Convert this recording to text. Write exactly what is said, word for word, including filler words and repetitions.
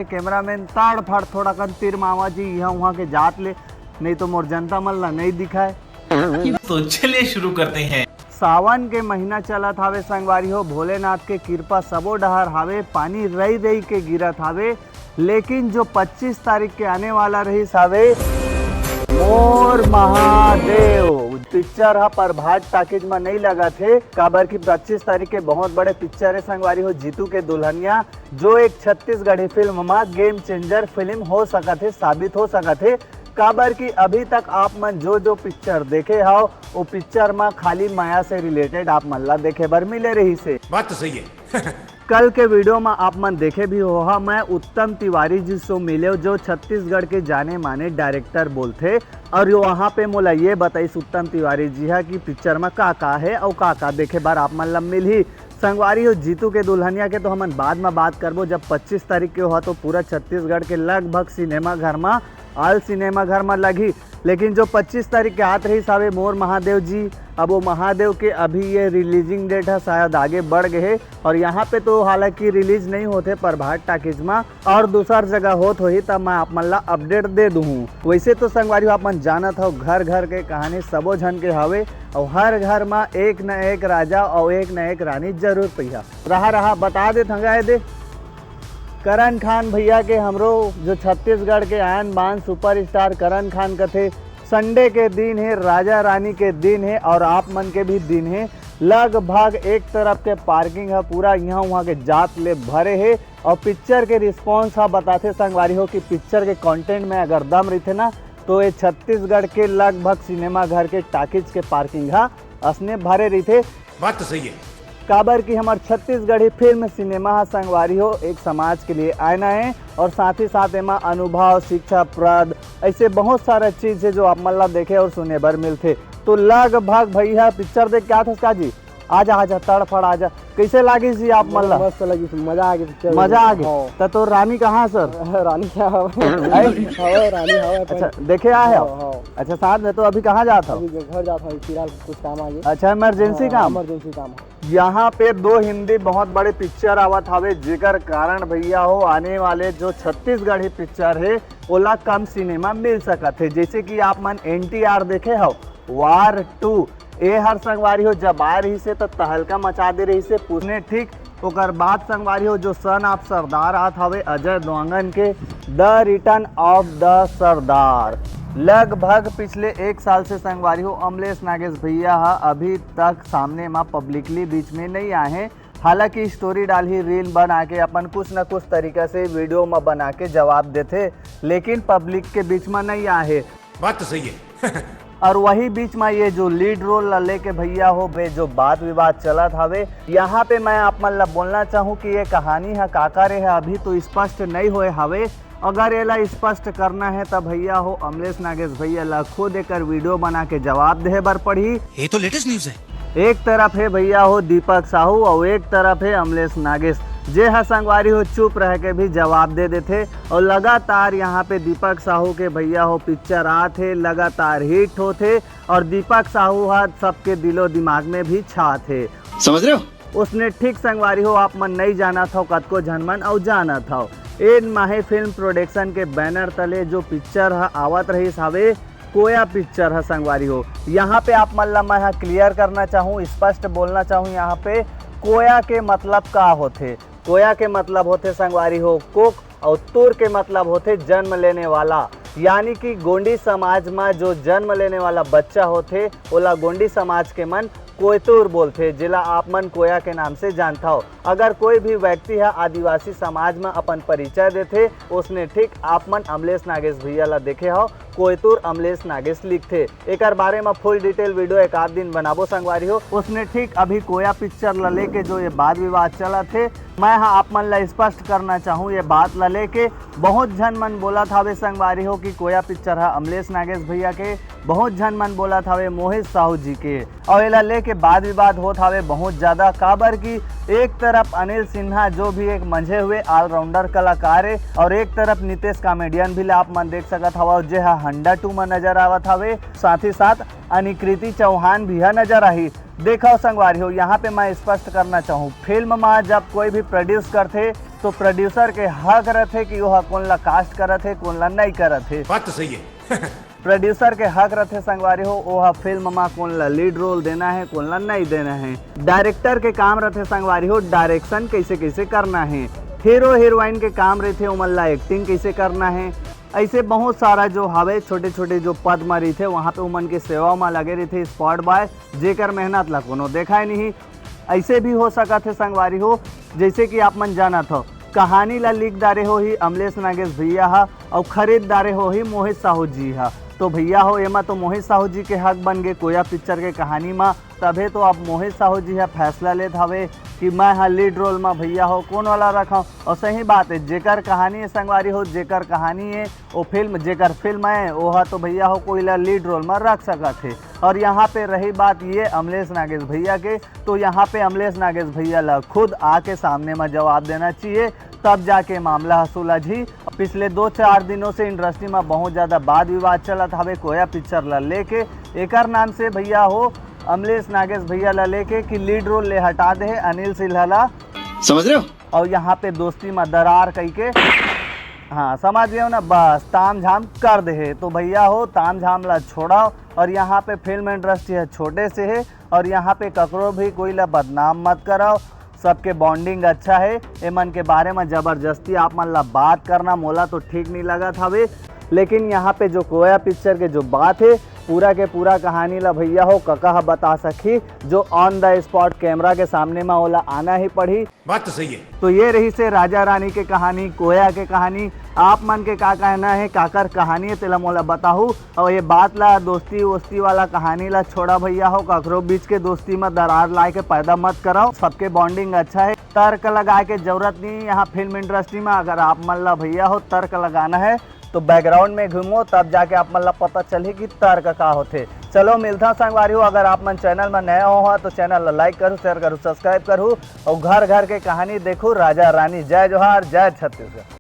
Cameraman, ताड़ फाड़ थोड़ा कन तीर मावा जी, यहाँ वहाँ के जात ले, नहीं तो मोर जनता मन ला नहीं दिखाए। तो चलिए शुरू करते हैं। सावन के महीना चलत हावे संगवारी हो, भोलेनाथ के कृपा सबो डहर हावे, पानी रई रई के गिरत हावे, लेकिन जो पच्चीस तारीख के आने वाला रहिस हावे मोर महादेव पिक्चर हा प्रभात टाकीज में नहीं लगा थे, काबर की पच्चीस तारीख के बहुत बड़े पिक्चर है संगवारी हो, जीतू के दुल्हनिया, जो एक छत्तीसगढ़ी फिल्म मा गेम चेंजर फिल्म हो सकत है, साबित हो सकत है। काबर कि अभी तक आप मन जो जो पिक्चर देखे हव, वो पिक्चर मा खाली मया से रिलेटेड आप मन ला देखे बर मिले रहिस हे। बात तो सही है। कल के वीडियो मा आप मन देखे भी होहा, मैं उत्तम तिवारी जी से मिले, जो छत्तीसगढ़ के जाने माने डायरेक्टर बोलथे, और यो वहाँ पे मोला ये बताइस उत्तम तिवारी जी हा कि पिक्चर मा का का है और का का देखे बर आप मन ला मिलही। संगवारी हो, जीतू के दुल्हनिया के तो हमन बाद मा बात करबो, जब पच्चीस तारीख के होहा तो पूरा छत्तीसगढ़ के लगभग सिनेमा घर मा, ऑल सिनेमा घर मा लगही। लेकिन जो पच्चीस तारीख के आत रहिस हावे मोर महादेव जी, अब वो महादेव के अभी ये रिलीजिंग डेट है शायद आगे बढ़ गए है, और यहाँ पे तो हालांकि रिलीज नहीं होते प्रभात टाकीज मा, और दूसर जगह होत होही तब मैं आप मन ला अपडेट दे दूहूँ। वैसे तो संगवारी हो, आप मन जानत हो घर घर के कहानी सबो झन के हवे, और हर घर मा एक न एक राजा और एक न एक रानी जरूर पहिया। रहा रहा बता दे थंगा दे करण खान भैया के, हमरो जो छत्तीसगढ़ के आन बान सुपरस्टार करण खान कथे, संडे के दिन है, राजा रानी के दिन है और आप मन के भी दिन है। लगभग एक तरफ के पार्किंग है पूरा यहाँ वहाँ के जात ले भरे है, और पिक्चर के रिस्पॉन्स हा बताथे संगवारी हो कि पिक्चर के कंटेंट में अगर दम रहिथे ना, तो ये छत्तीसगढ़ के लगभग सिनेमा घर के टाकीज के पार्किंग हा असने भरे रहिथे। बात तो सही है। काबर कि हमर छत्तीसगढ़ी फिल्म सिनेमा हा संगवारी हो एक समाज के लिए आईना है, और साथ ही साथ एमा अनुभव, शिक्षा प्रद, ऐसे बहुत सारा चीज है जो आप मन ला देखे और सुने बर मिलथे। तो लगभग भैया पिक्चर देख के आथस का जी? आजा आजा, तड़फड़ आजा। कैसे लागिस जी आप मन ला? मस्त लगिस, मजा आ गया पिक्चर में। मजा आ गया। हाँ। त तो रानी कहाँ सर? रानी क्या हवे? है? हवे, रानी हवे अपन। अच्छा, देखे आए हो? हाँ, हाँ। अच्छा, साथ में तो अभी कहाँ जात हो? अभी घर जात हूँ, फिलहाल कुछ काम आ गया। अच्छा, इमरजेंसी हाँ, काम। इमरजेंसी काम है। यहाँ पे दो हिंदी बहुत बड़े पिक्चर आवत हवे, जेकर कारण भैया हो आने वाले जो छत्तीसगढ़ी पिक्चर है ओला कम सिनेमा मिल सकत है। जैसे कि आप मन एनटीआर देखे हो, वार टू, ए हर संगवारी हो जब आ रहिस हे त तहलका मचा दे रहिस हे। पूछने ठीक ओकर बाद संगवारी हो जो सन ऑफ सरदार आत हवे अजय देवगन के, द रिटर्न ऑफ द सरदार। लगभग पिछले एक साल से संगवारी हो अमलेश नागेश भैया हा अभी तक सामने मा पब्लिकली बीच में नहीं आए हैं। हालांकि स्टोरी डालही, रील बना के अपन कुछ न कुछ तरीका से वीडियो में बना के जवाब देथे, लेकिन पब्लिक के बीच में नहीं आए। बात तो सही है। और वही बीच में ये जो लीड रोल ला लेके भैया हो बे जो बात विवाद चलत हवे, यहाँ पे मैं आप मन ला बोलना चाहूँ कि ये कहानी हा काकर हे अभी तो स्पष्ट नहीं होए हवे। अगर एला स्पष्ट करना है त भैया हो अमलेश नागेश भैया ला खुद एकर वीडियो बना के जवाब देहे बर पड़ही। ये तो लेटेस्ट न्यूज है। एक तरफ है भैया हो दीपक साहू और एक तरफ है अमलेश नागेश, जे हा संगवारी हो चुप रह के भी जवाब दे देथे। और लगातार यहाँ पे दीपक साहू के भैया हो पिक्चर आत हे, लगातार हिट होत हे और दीपक साहू हा सबके दिलो दिमाग में भी छात हे। समझ रहे हो? उसने ठीक संगवारी हो आप मन नहीं जानत हो, कतको झन मन अउ जानत हो। एन माही फिल्म प्रोडक्शन के बैनर तले जो पिक्चर ह आवत रहिस हवे, कोया पिक्चर ह संगवारी हो। यहाँ पे आप मन ला मैं ह क्लियर करना चाहूँ, स्पष्ट बोलना चाहूँ, यहाँ पे कोया के मतलब का होथे। कोया के मतलब होथे संगवारी हो कोख, अउ तूर के मतलब होथे जन्म लेने वाला, यानी कि गोंडी समाज म जो जन्म लेने वाला बच्चा होथे ओला गोंडी समाज के मन कोयतूर बोलथे, जेला आप मन कोया के नाम से जानथव। अगर कोई भी व्यक्ति ह आदिवासी समाज म अपन परिचय देथे, ओसने ठीक आप मन अमलेश नागेश भैया ला देखे हव, कोयतूर अमलेश नागेश लिखथे। एकर बारे म फुल डिटेल वीडियो एक आध दिन बनाबो संगवारी हो। ओसने ठीक अभी कोया पिक्चर ला लेके जो ये वाद विवाद चलत हे, मैं ह आप मन ला स्पष्ट करना चाहूँ ये बात ला लेके। बहुत झन मन बोलत हावे संगवारी हो कि कोया पिक्चर ह अमलेश नागेश भैया के, बहुत झन मन बोलत हावे मोहित साहू जी के। अउ एला लेके वाद विवाद होत हावे बहुत ज्यादा, काबर कि एक तरफ अनिल सिन्हा जो भी एक मंझे हुए ऑलराउंडर कलाकार हे, और एक तरफ नितेश कॉमेडियन भी ला आप मन देख सकत हवव, जे हा हंडा टू म नजर आवत हावे। साथ ही साथ अनिकृति चौहान भी हा नजर आही। देखव संगवारी हो, यहाँ पे मैं स्पष्ट करना चाहूँ, फिल्म म जब कोई भी प्रोड्यूस करथे तो प्रोड्यूसर के हक रथे कि ओह कोन ला कास्ट करत हे, कोन ला नहीं करत हे। बात तो सही है। प्रोड्यूसर के हक रथे संगवारी हो, ओह फिल्म मा कोन ला लीड रोल देना हे, कोन ला नहीं देना हे। डायरेक्टर के काम रथे संगवारी हो, डायरेक्शन कैसे कैसे करना हे। हीरो हीरोइन के काम रथे ओमन ला एक्टिंग कैसे करना हे। ऐसे बहुत सारा जो हवे छोटे छोटे जो पद मा रथे, वहाँ पे ओमन के सेवा मा लगे रथे स्पॉट बॉय, जेकर मेहनत ला कोनो देखाय नहीं। ऐसे भी हो सकत हे संगवारी हो, जैसे कि आप मन जानत हो, कहानी ला लिख डारे होही अमलेश नागेश भैया हा, अउ खरीद डारे होही मोहित साहू जी हा। तो भैया हो, एमा तो मोहित साहू जी के हक बन गे कोया पिक्चर के कहानी मा, तभे तो अब मोहित साहू जी हा फैसला लेत हवे कि मैं हा लीड रोल मा भैया हो कोन वाला रखव। और सही बात है, जेकर कहानी है संगवारी हो, जेकर कहानी है वो फिल्म, जेकर फिल्म है, वो हा तो भैया हो कोई ला लीड रोल मा रख सकत है। और यहाँ पे रही बात ये अमलेश नागेश भैया के, तो यहाँ पे अमलेश नागेश भैया ला खुद आके सामने में जवाब देना चाहिए, तब जाके मामला ह सुलझही। पिछले दो चार दिनों से इंडस्ट्री में बहुत ज्यादा वाद विवाद चलत हवे कोया पिक्चर ला लेके। एकर नाम से भैया हो, अमलेश नागेश भैया ला लेके कि लीड रोल ले हटा दे हे अनिल सिन्हा ला। समझ रहे हो? और यहाँ पे दोस्ती में दरार कही के, हाँ, समझ गए हो ना, बस ताम झाम कर दे हे। तो भैया हो, ताम झाम ला छोड़ाओ। और यहाँ पे फिल्म इंडस्ट्री है छोटे से है, और यहाँ पे ककरो भी कोई ला बदनाम मत कराओ। सबके बॉन्डिंग अच्छा है, एमन के बारे में जबरदस्ती आप मन ला बात करना मोला तो ठीक नहीं लगत हवे। लेकिन यहाँ पे जो कोया पिक्चर के जो बात है, पूरा के पूरा कहानी ला भैया हो कका ह बता सकही, जो ऑन द स्पॉट कैमरा के सामने में ओला आना ही पड़ही। बात तो सही है। तो ये रही से राजा रानी के कहानी, कोया के कहानी। आप मन के का कहना है, काकर कहानी है, तेला मोला बताहू। और ये बात ला, दोस्ती वोस्ती वाला कहानी ला छोड़ा भैया हो, ककरो बीच के दोस्ती में दरार लाए के पैदा मत कराओ। सबके बॉन्डिंग अच्छा है, तर्क लगाए के जरूरत नहीं है यहाँ फिल्म इंडस्ट्री में। अगर आप मन ला भैया हो तर्क लगाना है तो बैकग्राउंड में घूमो, तब जाके आप मन ला पता चलही कि तर्क का होथे। चलो मिलता संगवारी हो, अगर आप मन चैनल में नया हो तो चैनल ला लाइक करू, शेयर करू, सब्सक्राइब करू और घर घर के कहानी देखू राजा रानी। जय जोहार, जय छत्तीसगढ़।